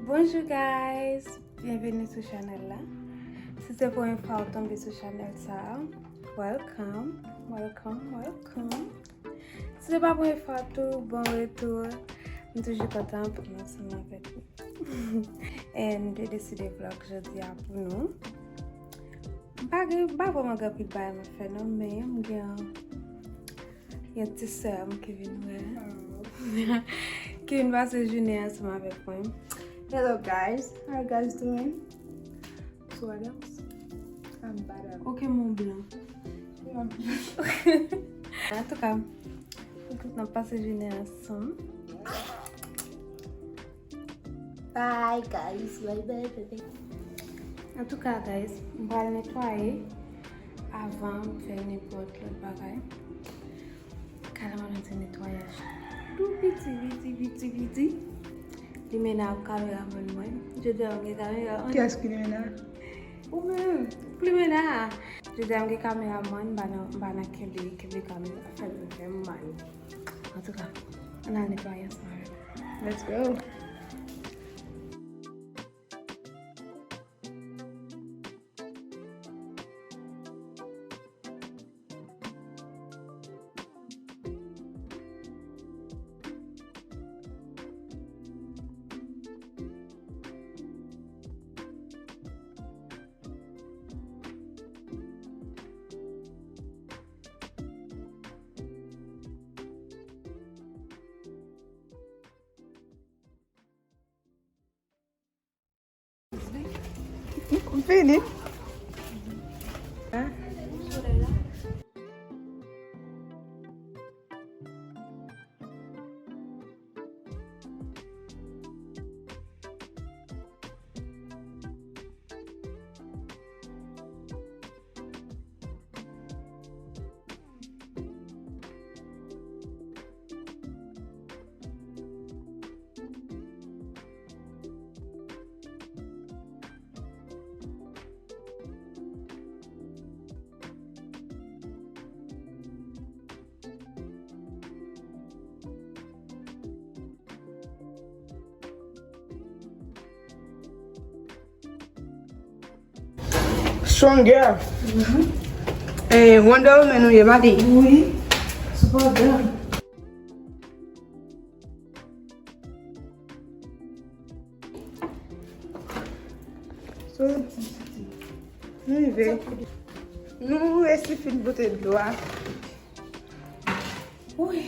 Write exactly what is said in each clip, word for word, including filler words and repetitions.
Bonjou guys, byenveni sou chanèl la. Si se premye fwa ou tonbe sou chanèl sa a, welcome, welcome, welcome. Si se pa premye fwa tou, bon retou. M toujou kontan pou nou ansanm avèk nou. And m te deside vlog jodi a pou nou. M pa gen, m pa vrèman gen anpil bagay m ap fè non, men m gen yon ti sè m ki vin wè. Ki vin pase jounen ansanm avèk mwen. Hello guys, how are you guys doing? So what else? I'm bad at... Ok, Mont Blanc. Antouka, nou pase jounen ansanm. Bye guys, bye bye bye bye. Antouka guys, m pral netwaye avan m fè nenpòt lòt bagay. Kay la m ap fè netwayaj tou piti piti piti piti. Limena ap kameramann mwen. Jodi a m gen kamera. Kiyès ki Limena? Ou menm, Limena. Jodi a m gen kameramann, m pa nan, m pa nan kenbe, kenbe kamera, fè m fè m mal. Antouka, ann al netwaye ansanm avè m. Let's go. M fini. Stronger. E, Wonder Woman ou ye, madi. Wi. Sepandan. So, nou rive. Nou resi fin pote dlo a. Wi.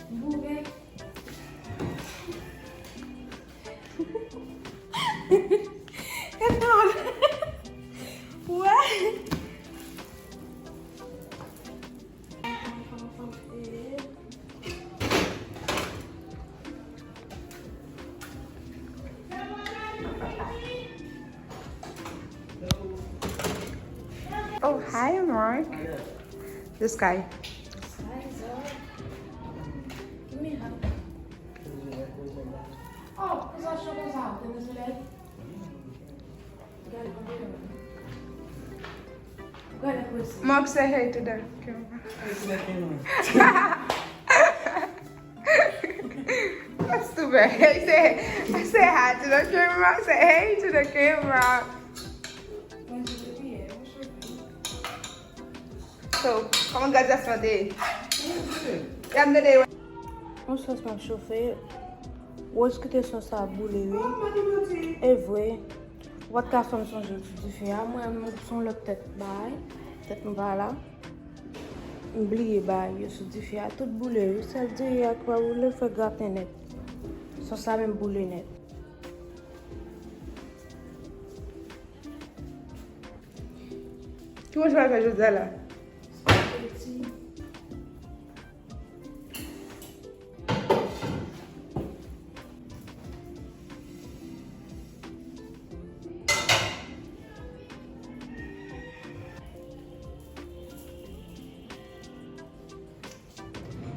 Boure. E non. Wè. Oh, hi, Mark. The sky. The sky is up. Give me a hug. Oh, kisa cho konsa? Te nan solèy? Mark, say hey to the camera. Hey to the camera. That's too bad. Say, say hi to the camera. Say hey to the camera. So, kòman gradyasyon te ye? Yam tande. Yon sòs m ap chofe. Rose kite sòs sa boule, wi. E vre. Ou pa t ka fè m sonje ti dife a. Mwen menm, se yon lòt tèt bagay. Tèt m pa la. M bliye bagay yo sou dife a. Tout boule, wi. Sèl diri a ki pa boule, fè graten nèt. Sòs la menm boule nèt. Ki manje w al fè jodi a la? Spaghetti.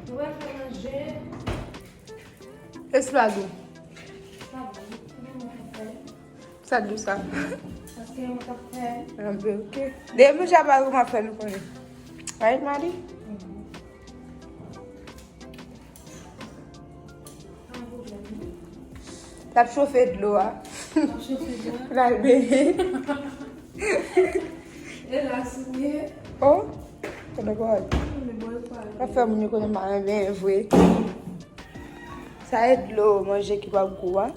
Nou pral fè manje. Espadou. Sa bon, nou fè. Sa dous sa. Paske mwen t ap fè. Anpe, ok. Depi manje a pare, m ap fè nou konnen. Right, Madi? Mhm. Pa gen pwoblèm. L ap chofe dlo a. L ap chofe dlo a. Pou l al benyen. E la, sou mwen. Oh, tande pawòl. Mwen bon, e pa. L ap fè moun yo konnen m pa renmen benyen vre. Sa e dlo manje ki p ap gou a.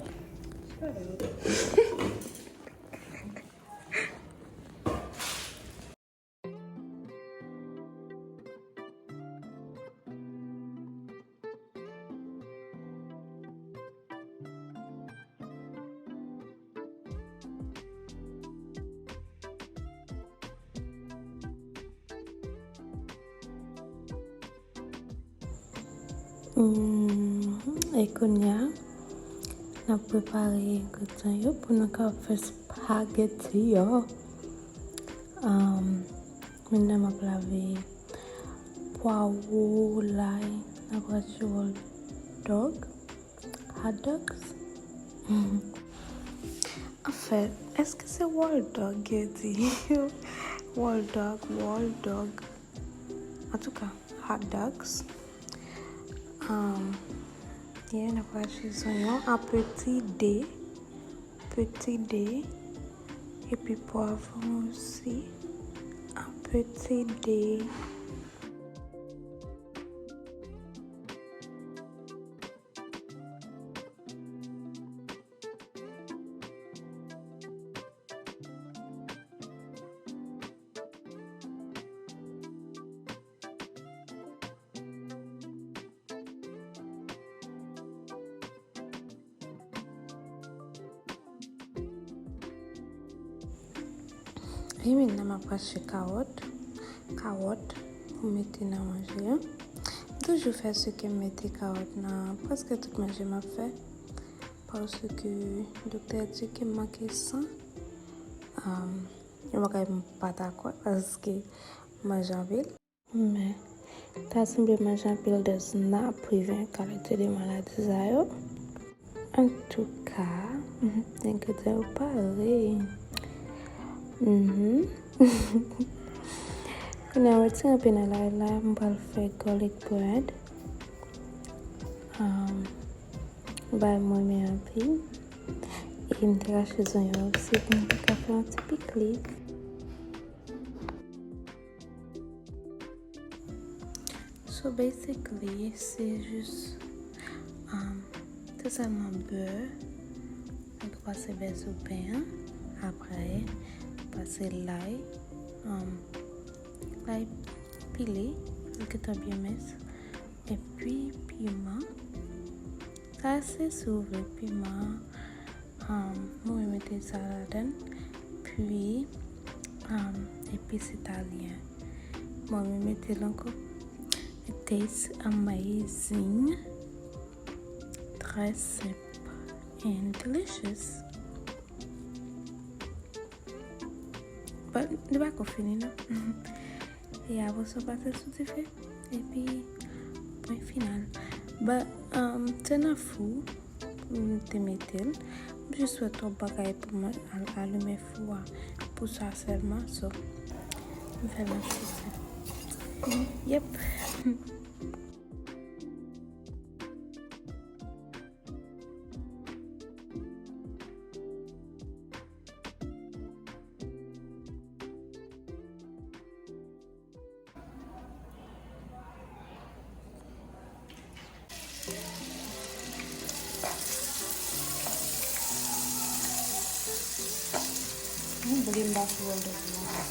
Hmm, e kounye a, n ap prepare engredyan yo pou nou ka fè spaghetti yo. Um, men la m ap lave pwawo, lay, n ap rache hot dog. Hot dogs? Anfèt, èske se Wall Dog ki di? Wall Dog, Wall Dog. Antouka, hot dogs. Um, yeah, n ap rache zonyon an peti de. Peti de. Epi pwavwon osi. An peti de. E men la m ap rache kawòt, kawòt pou mete nan manje a. M toujou fè sike m mete kawòt nan prèske tout manje m ap fè, paske doktè di ke m manke san. Um, yo pa ka pa ta kwè paske m manje anpil. Men, ta sanble manje anpil does not prevent kalite de maladi sa yo. Antouka, engredyan yo pare. Mhm. Kounye a, mwen ti kanpe nan lay la, m pral fè garlic bread. Um, bay mwen men anpil. E m te rache zonyon osi pou m te ka fè yon ti piknik. So basically, se jis, um, se sèlman bè. Mwen pase bè sou pen an. Apre, pase lay, um, lay pile, li gentan byen mens. Epi piman. Sa se si w vle piman. Um, mwen mete sa ladan. Pi, um, epis italyen. Mwen mete l ankò. It tastes amazing. Trè senp and delicious. But li pa ko fini non. E apre sa w pase sou dife. Epi pwen final. But, um, se nan fou m te mete l. M jis wè twòp bagay pou mwen al-, alimen fou a. Pou sa sèlman, so, m fè l nan sou. Yep. M bliye m pa fè hot dog la.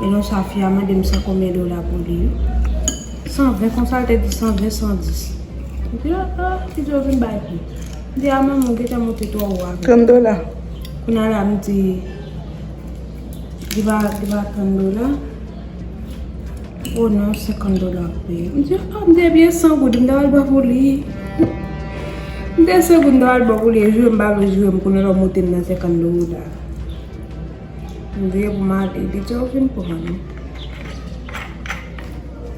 Non, sa fi a mande m san konbyen dola pou li. San ven, konsa l te di san ven, san dis. M di, ah, ah, li di yo vin bay pli. M di, ah, manman, ou gentan monte twò wo avè m. Trant dola. Kounye a la, m di, li pa, li pa trant dola. Oh non, senkant dola pou peye. M di, ah, m di, ebyen, san goud, m ta pral ba pou li. M di, san goud, m ta pral ba pou li, e jwe m pa vle jwe m, kounye a la, w monte m nan senkant dola. M veye pou m ale, li di, ou vin pran.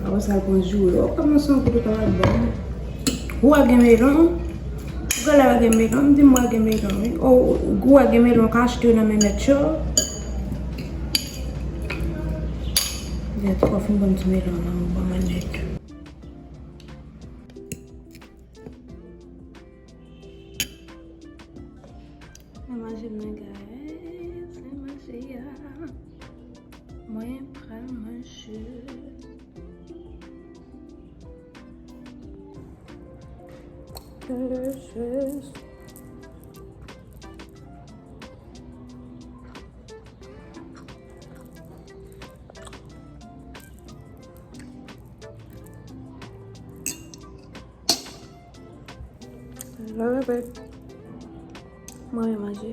Apre sa, l pran joure. Ou kòmanse yon kote travay bon. Ou a gen melon? Ou genlè pa gen melon? M di m pa gen melon, wi. Ou, ou a gen melon, ou ka achte yo nan men mèt yo. Mèt, ou fin pran ti melon nan, ou ban mwen nèt. Nan manje m nan, guys. Nan manje a. Mwen pral manje. Delicious. Love it. Mwen renmen manje.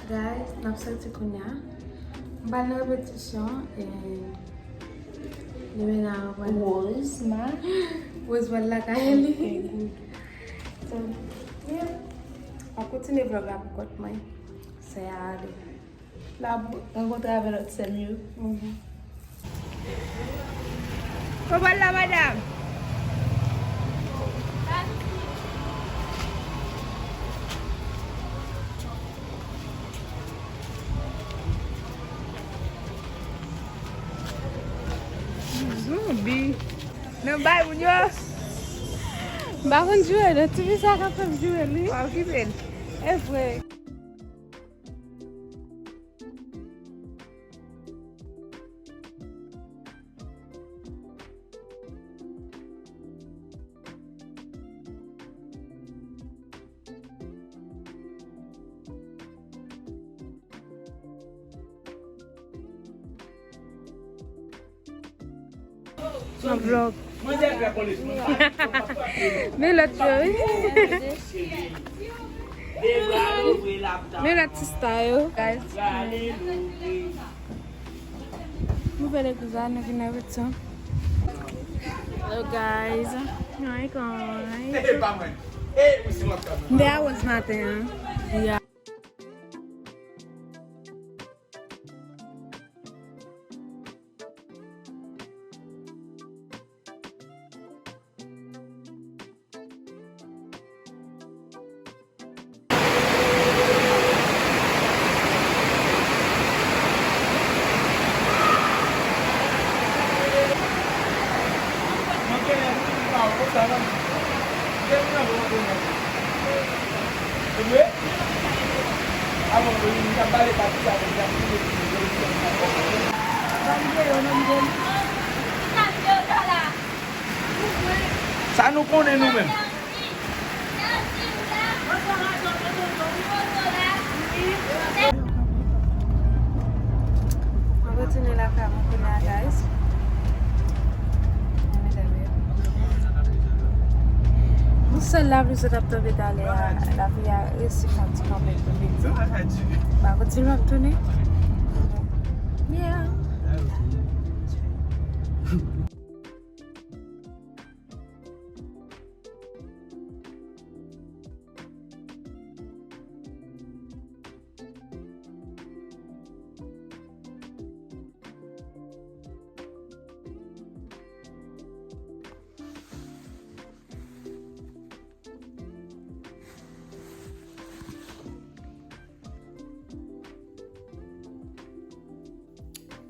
Guys, n ap soti kounye a. M pral nan repetisyon e demen nan pral Rose, ma. Rose pral lakay li. Ok, good. So, yeah. M ap kontinye vlog la pou kont mwen. Sè a ale. L ap rankontre avè lòt sè m yo. Mhm. Kòman l la, madanm? Zonbi. Nan bay moun yo. M pa konn joure, non. Ti fi sa ka fè m joure, li. Pa okipe l. E vre. Nan vlog. Men lòt yo, wi. Men lòt sista yo, guys. Nouvèl eglèz la, nou vin nan repetisyon. Hello, guys. Hi, guys. M te a Rose maten an. Yeah. Sa nou konnen nou menm. Mwen retounen lakay mwen kounye a, guys. Mwen sèl lapli sot ap tonbe talè a, lapli a resi fè yon ti kanpe tonbe. Mwen kontinye ap tounen. Yeah.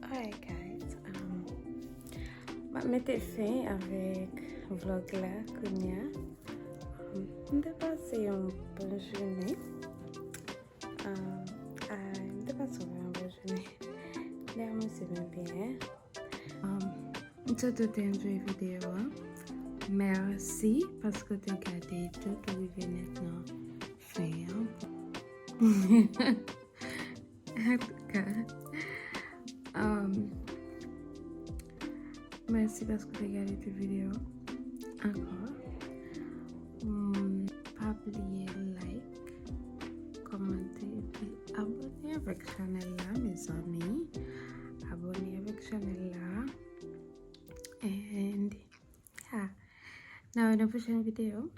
Alright, guys, um, m ap mete fen avèk vlog la kounye a. Um, m te pase yon bon jounen. Um, ah, m te pase yon bon jounen. Dèyè mwen se men byen. Um, m swete w te enjoy videyo a. Mèsi paske w te gade tout rive nèt nan fen an. Antouka, um, mèsi paske w te gade tout videyo ankò. Um, pa bliye like, kòmante, epi abòne avèk chanèl la, mezanmi. Abòne avèk chanèl la. And yeah. Nan yon pwochèn videyo.